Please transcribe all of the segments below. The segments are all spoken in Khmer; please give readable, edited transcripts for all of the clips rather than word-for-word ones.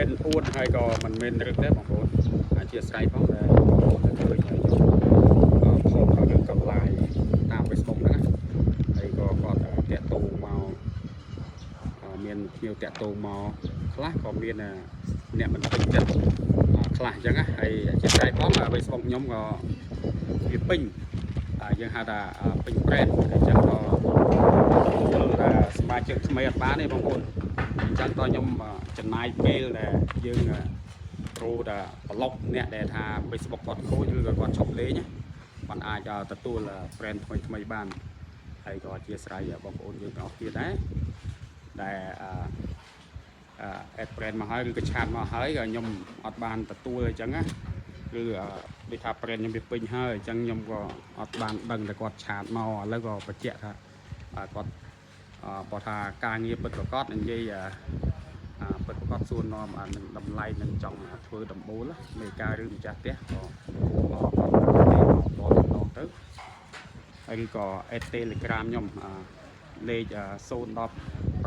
នអួតហើយក៏មិនមែនរឹកដែរបងប្អូនអធិស្ឋានផងដែលបងប្អូនឃើញហើយខ្ញុំផុសឬក៏ live តាម Facebook ហ្នឹងណាហើយក៏គាត់តាក់ទងមកមានភ្ញៀវតាក់ទងមកខ្លះក៏មានអ្នកមិនពេញចិត្តខ្លះអញ្ចឹងណាហើយអធិស្ឋានផង Facebook ខ្ញុំក៏វាពេញយើងហៅថាពេញ friend អញ្ចឹងក៏ទទួលសមាជិកថ្មីអត់បានទេបងប្អូនអញ្ចឹងតខ្ញុំចំណាយពេលដែលយើងប្រូតែប្លុកអ្នកដែលថា Facebook គាត់ខូចឬក៏គាត់ឈប់លេងណាបានអាចទទួល friend ថ្មីថ្មីបានហើយក៏អធិស្ឋានបងប្អូនយើងទាំងអស់គ្នាដែរដែលអឺ add friend មកហើយឬក៏ chat មកហើយក៏ខ្ញុំអត់បានទទួលអញ្ចឹងណាឬដូចថា friend ខ្ញុំវាពេញហើយអញ្ចឹងខ្ញុំក៏អត់បានដឹងតែគាត់ chat មកឥឡូវក៏បញ្ជាក់ថាគាត់បើថាការងារពិតប្រាកដនិយាយពិតប្រាកដសួរនាំនឹងតម្លៃនឹងចង់ធ្វើដំបូលមេការឬម្ចាស់ផ្ទះក៏គាត់ទេមកដល់ម្ដងទៅហើយឬក៏ add Telegram ខ្ញុំលេខ017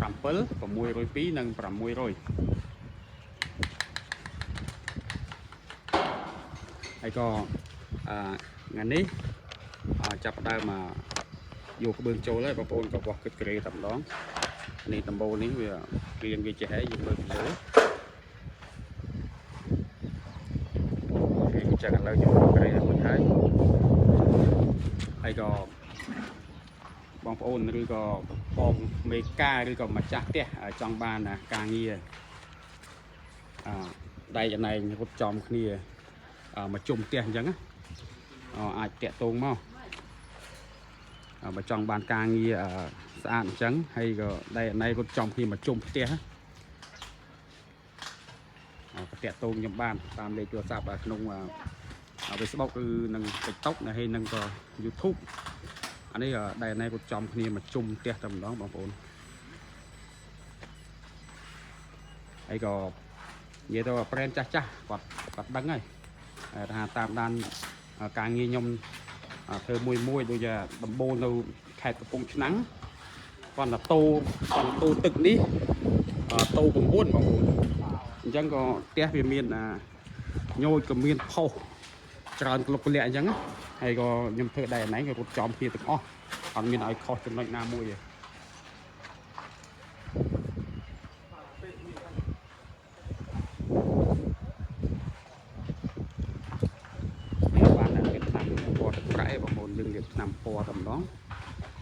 602និង600ហើយក៏ថ្ងៃនេះចាប់ផ្ដើមមកយកក្បឿងចូលហើយបងប្អូនក៏វាស់គិតក្រេតែម្ដងនេះដំបូលនេះវារៀងវាចេះហើយយើងមើលពីលើរៀងចឹងឥឡូវយកក្រេរួចហើយហើយក៏បងប្អូនឬក៏បងមេការឬក៏ម្ចាស់ផ្ទះចង់បានការងារដែកអណែងរត់ចំគ្នាមកជុំផ្ទះអញ្ចឹងណាអាចតាក់ទងមកបើចង់បានការងារស្អាតអញ្ចឹងហើយក៏ដែកអណែងរត់ចំគ្នាមកជុំផ្ទះក៏តាក់ទងខ្ញុំបានតាមលេខទូរស័ព្ទក្នុង Facebook ឬនឹង TikTok ហើយនឹងក៏ YouTube អានេះដែកអណែងរត់ចំគ្នាមកជុំផ្ទះតែម្ដងបងប្អូនហើយក៏និយាយទៅ friend ចាស់ចាស់គាត់គាត់ដឹងហើយថាតាមដានការងារខ្ញុំធ្វើមួយមួយដូចជាដំបូលនៅខេត្តកំពង់ឆ្នាំងគាត់តែតោគាត់តោទឹកនេះតោ9បងប្អូនអញ្ចឹងក៏ផ្ទះវាមានញោចក៏មានផុសច្រើនក្លុកក្លាក់អញ្ចឹងណាហើយក៏ខ្ញុំធ្វើដែរណៃក៏រត់ចំគ្នាទាំងអស់អត់មានឲ្យខុសចំណុចណាមួយទេនេះបានតែមានថ្នាំពណ៌ទឹកប្រាក់ឯងបងប្អូនយើងលាបថ្នាំពណ៌តែម្ដង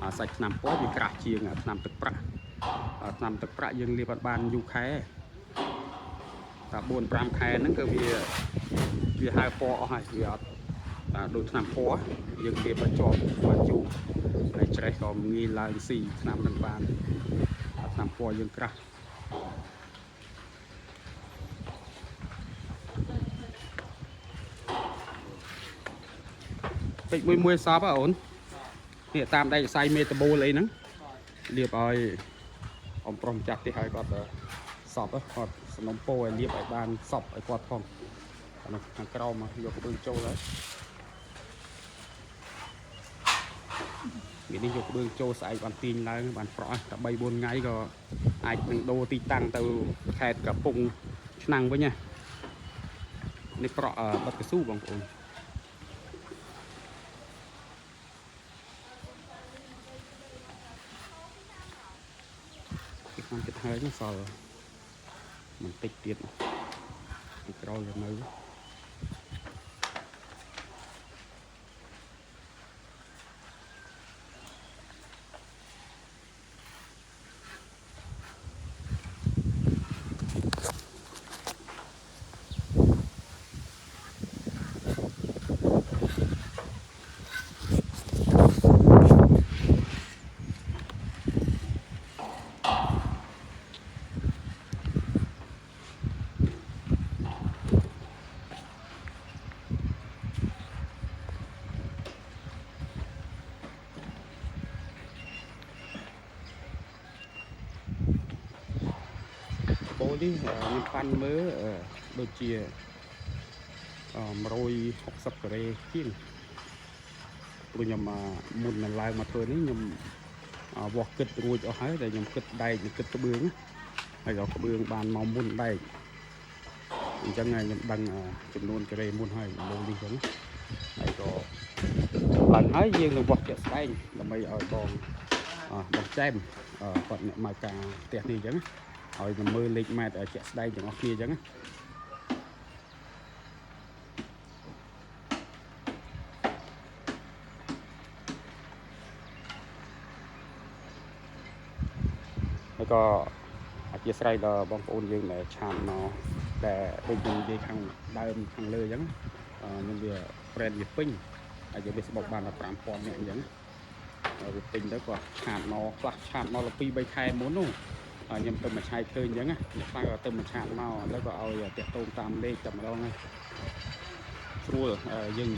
អាសាច់ថ្នាំពណ៌វាក្រាស់ជាងថ្នាំទឹកប្រាក់ថ្នាំទឹកប្រាក់យើងលាបអត់បានយូរខែតែ4 5ខែហ្នឹងគឺវាវាហើពណ៌អស់ហើយវាអត់ដូចថ្នាំពណ៌យើងលាបឲ្យជាប់បានយូរហើយច្រេះក៏ងាយឡើងស៊ីថ្នាំនឹងបានថ្នាំពណ៌យើងក្រាស់ ពេចមួយមួយសពហ៎អូននេះតាមដែកសៃមេតបូលអីហ្នឹងលាបឲ្យអមប្រុសម្ចាស់ផ្ទះឲ្យគាត់សពគាត់សំណុំពោឲ្យលាបឲ្យបានសពឲ្យគាត់ផងអានោះខាងក្រោមយកក្បឿងចូលហើយនេះយកក្បឿងចូលស្អែកបានទាញឡើងបានប្រក់តែ3 4ថ្ងៃក៏អាចនឹងដូរទីតាំងទៅខេត្តកំពង់ឆ្នាំងវិញណានេះប្រក់បិទកស៊ូបងប្អូន ពីក្នុងចិត្តហើយសល់បន្តិចទៀតពីក្រោយទៅនៅ បូលនេះខ្ញុំប៉ាន់មើលដូចជា160ការ៉េជាងព្រោះខ្ញុំមុននឹងឡើងមកធ្វើនេះខ្ញុំវាស់គិតរួចអស់ហើយតែខ្ញុំគិតដែកនិងគិតក្បឿងហើយក៏ក្បឿងបានមកមុនដែក អញ្ចឹងខ្ញុំដឹងចំនួនការ៉េមុនហើយលើនេះអញ្ចឹងហើយក៏ឡើងហើយយើងនឹងវាស់ជាក់ស្ដែងដើម្បីឲ្យបងបងចែមគាត់អ្នកមកការផ្ទះនេះអញ្ចឹងឲ្យមកមើលលេខម៉ែត្រជាក់ស្ដែងទាំងអស់គ្នាអញ្ចឹងណាហើយក៏អធិស្ឋានដល់បងប្អូនយើងដែល chat មកដែលដូចខ្ញុំនិយាយខាងដើមខាងលើអញ្ចឹងខ្ញុំវា friend វាពេញហើយយើង Facebook បានដល់5000នាក់អញ្ចឹងហើយវាពេញទៅក៏ chat មកខ្លះ chat មកដល់2 3ខែមុននោះហើយខ្ញុំទៅមកឆែកឃើញអញ្ចឹងណាអ្នកខ្លះក៏ទៅមក chat មកឥឡូវក៏ឲ្យតាក់ទងតាមលេខតែម្ដងហើយស្រួលយើង